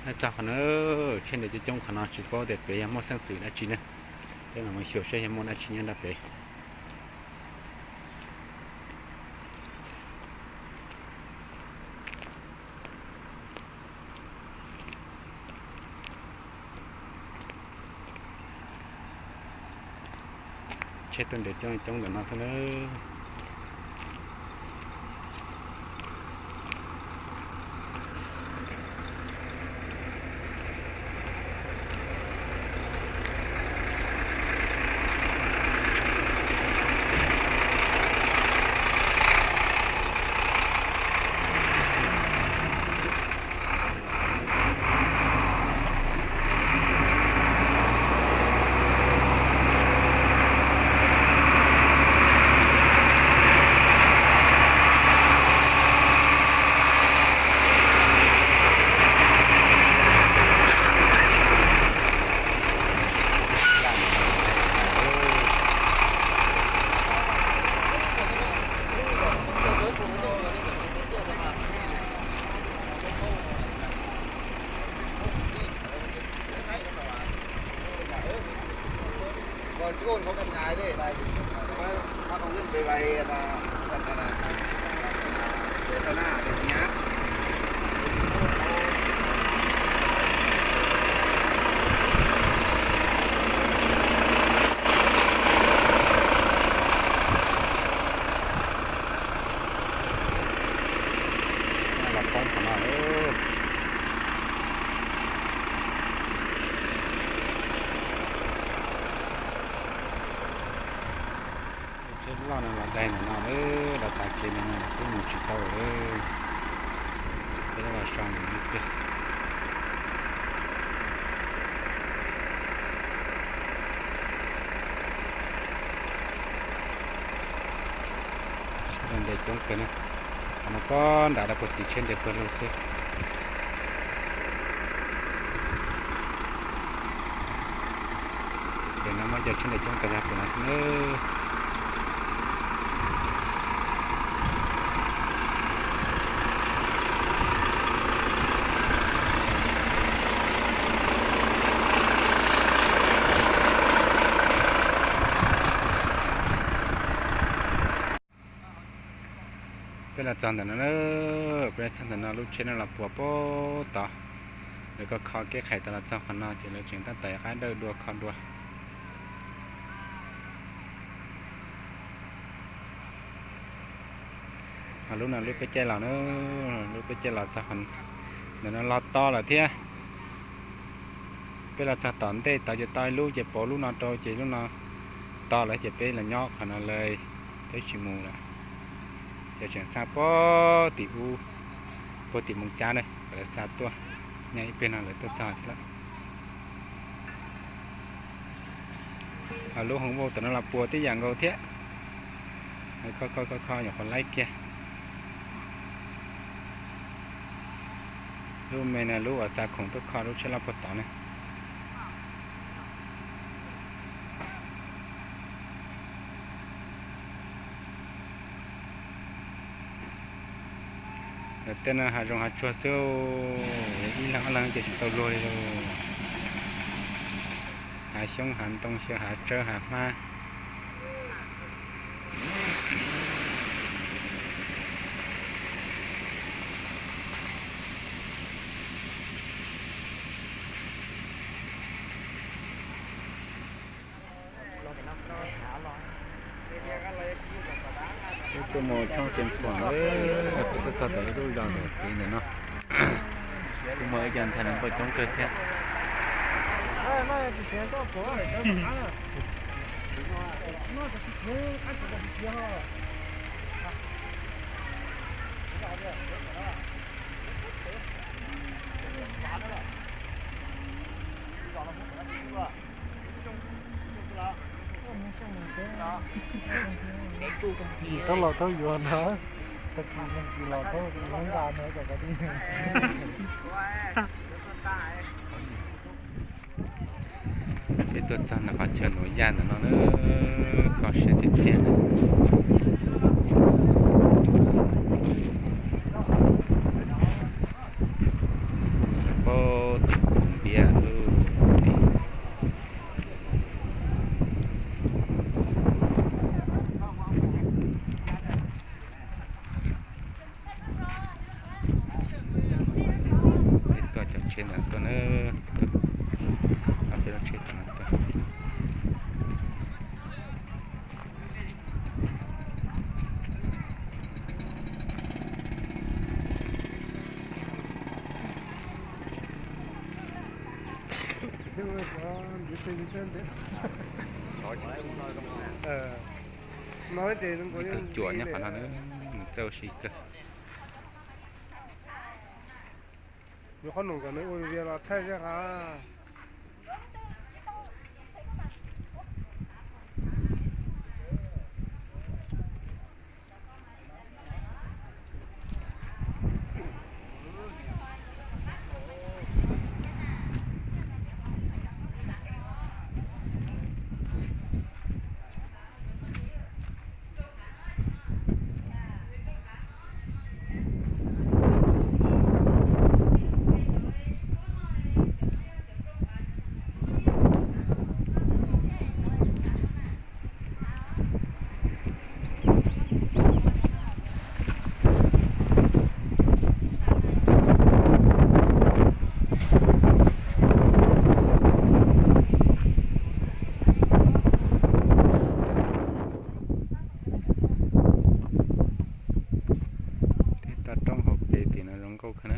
Txog qhov no, tsheb nres coob coob qhov no tsis paub tias pem yog muaj xeeb xwm dab tsi ne. Peb los mus xyuas saib yog muaj dab tsi nyob nram pem. Tsheb tuaj nres coob coob ntawm no xwb nawb. Los poob qhov no. Tsheb loj no los daig ntawm no lawm, los tas kev ntawm no twb mus tsis tau lawm. Peb los so ntawm no kiag. Tsheb los nres coob kawg na. Qhov no pob nram lawv puag tim tsheb nres puag lug xwb. Ces no muaj cov tsheb nres coob kawg yog tim no xwb nawb. Peb los txog ntawm no, peb los txog ntawm no lub tsheb no los puas pem tod. Lawv kho kho kev qhais tas los txog qhov no ces lawv tseem tab tom qab dawj dua kho dua. Ho lub no lub peb caij los na, lub peb caij los txog ntawm no los to lawm thiab. Peb los txog tom ntej tod ces to ib lub ces pauv lub no rau ces lub no to lawm ces peb los nyob qhov no lawm, peb tsis mus lawm. Ces tseem xa puag tim ub, puag tim Moos Cab na, lawv xa tuaj, nyob ib pliag no lawv tuaj txog thiab lawm. Ho lub hoob vauj tom no los puas tib yam nkaus thiab. Kho kho kho kho nyuam qhuav laib kiag. Lub me no lub uas xa khoom tuaj kho lub tsheb loj puag tod na. Tej no hav zoov hav tsuag xwb, ib leeg ob leeg ces tsis tau luag li lauj. Hav xyoob hav ntoo xyaw hav tsawb hav hmab. Wb tuaj mus tshoob Xeev Khuam, wb tuaj txog tom ib lub zos ntawm kev ntawm no. Kuj muaj ib co ntxhais hluas nkauj coob kawg thiab. Thaub los thaub yuav ntag, tag kis neeg kis los thaub nqa ntag kom koj tib. Peb tuaj txog ntawm qhov chaw nuv yaj ntawm no na, kho siab tiag tiag na. Lawv paub Tsheb ntawm no tuaj na, peb lub tsheb tom no tuaj. Ib tug cuam nyob qhov no na, nws txawj ua si kawg. Yuav qhob noom kom nws ua video los thaij zaj qab. Tej toj roob hauv pes tim no zoo nkauj kawg na.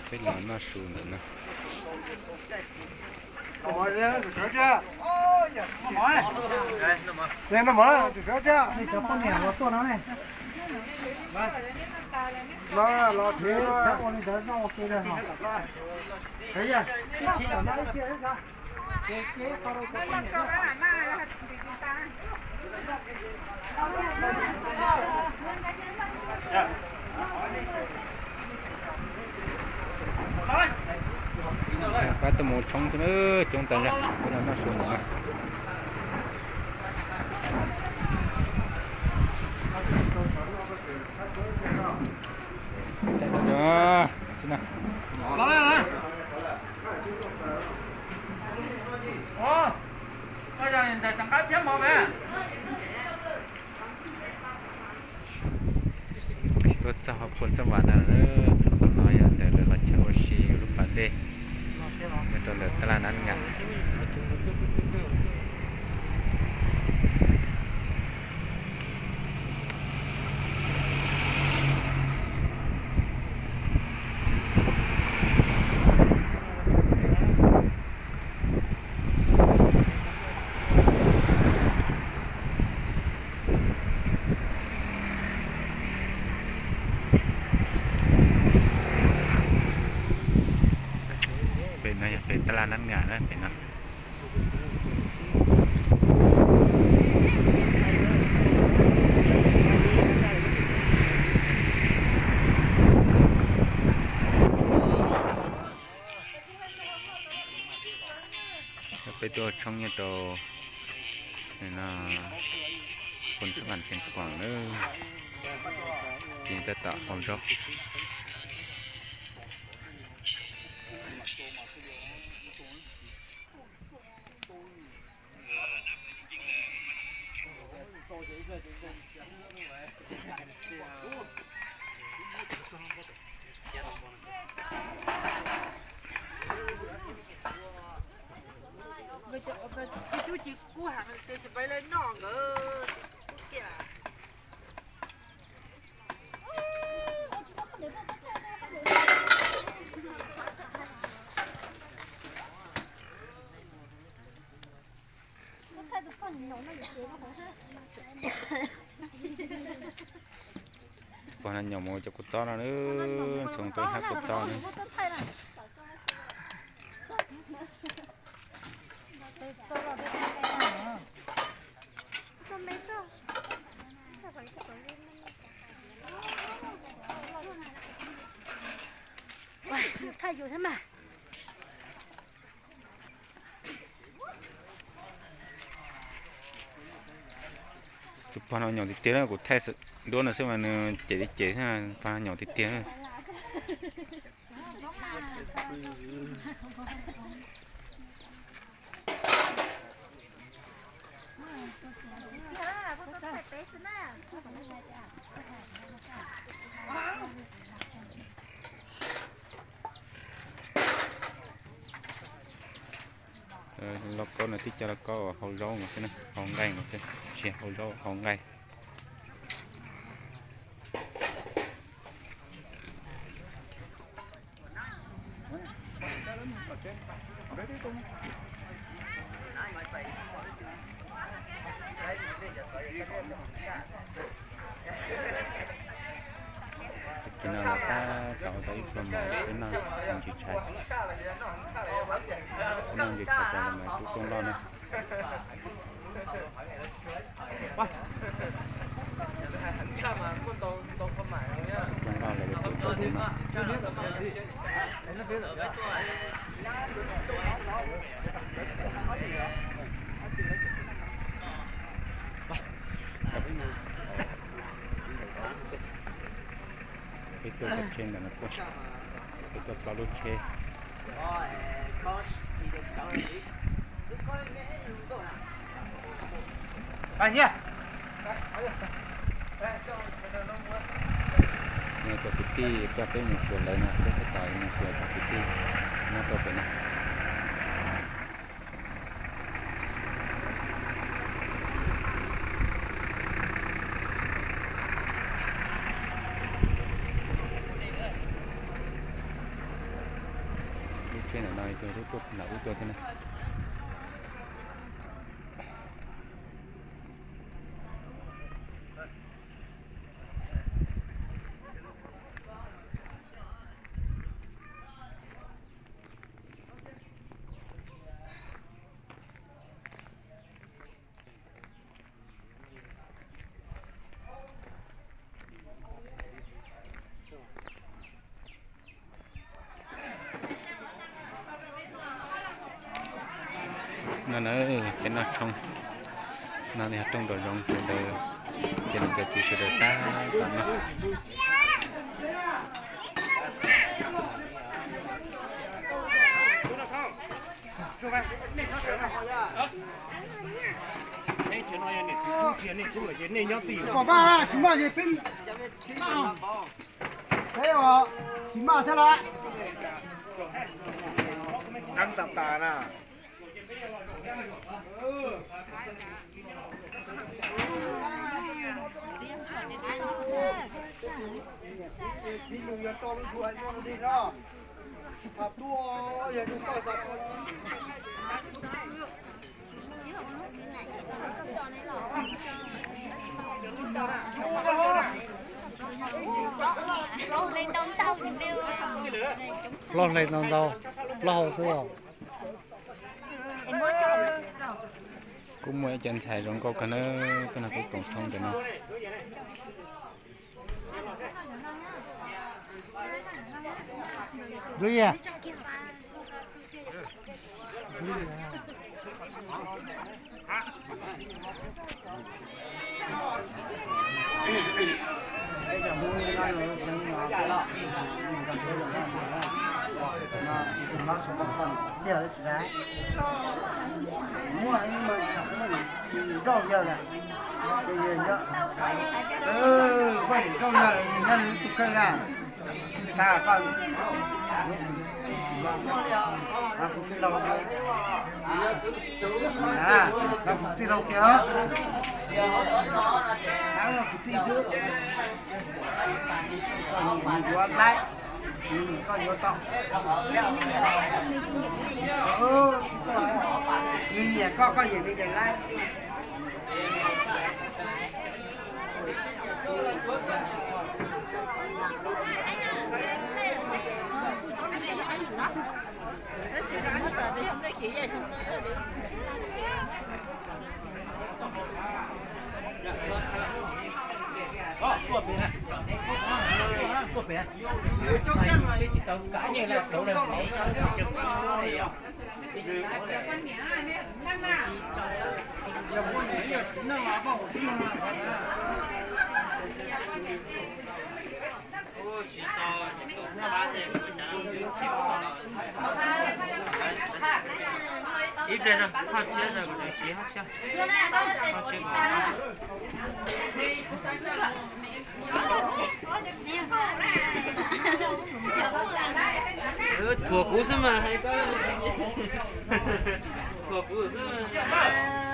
Peb los noj su ntawm no. Pab tuaj mus tshoob xwb na, coob tas zog, peb los noj su ntawm no. Tuaj txog hauv Phoo Xab Vam no, txog qhov no yog ntawm lawv qhov chaw ua si lub pas dej nyob rau ntawm tab laj Nab Ngas. Pem no yog pem tab laj Nab Ngas na, pem no. Peb tuaj tshoob nyob rau Phoo Xab Vam Xeev Khuam na, ces tab tom ua zaub. Pog no nyuam mus cov kua txob no, txhoov tau ib hab kua txob no. Tus pog no nyaum tiag tiag, kuv thaij duab no xwb mas nws cem li cem, pog no nyaum tiag tiag. Lauj kaub no tib co lauj kaub hau zaub no xwb, hau nqaij no xwb, tsis hau zaub, hau nqaij. Tag kis no los tab tom ua tau ib pluag mov peb noj ntsis tshais. Peb noj ntsis tshais tso los mus pub rooj loj na. Rooj loj los yuav pub rau hauv no. Peb tuaj cov tsheb ntawm no tuaj, peb tuaj plaub lub tsheb. Nyob cov kwv tij coj peb mus xyuas lawv no, peb tab tom mus xyuas cov kwv tij nyob rau pem no. Lub tsheb ntawm no yog lub tuaj ntawm ub tuaj thiab na. No na, peb noj tshoob no, nyob rooj nraum zoov sawv daws, ces nws cov txiv sawv daws tab tom noj. Pom mas tsis maj ces peb, peb os, tsis maj thiab lawm. Deev tas tas na. Plaub hle ntau ntau, plaub hau xwb os. Kuj muaj ib co ntxhais zoo nkauj kawg na, tuaj noj peb koom tshoob ntawm no. Muaj ib, muaj ib, nrauj yawg lawm, ces yawg nyob, muaj ib nrauj yawg lawm, yawg nyob nws tus kheej na. Xav koj, kuv tij laug, kuv tij laug kiag, kuv tij xwb. Koj nyiam nws yuav laib, nws nyiam koj yuav tau. Nws nyiam koj, koj nyiam nws ces laib. Tuaj pem na, tuaj Ib pliag no, ho tsiab no, kuv tsiab ho tsiab. Thuam kuv xwb mas, hais koj, thuam kuv xwb mas.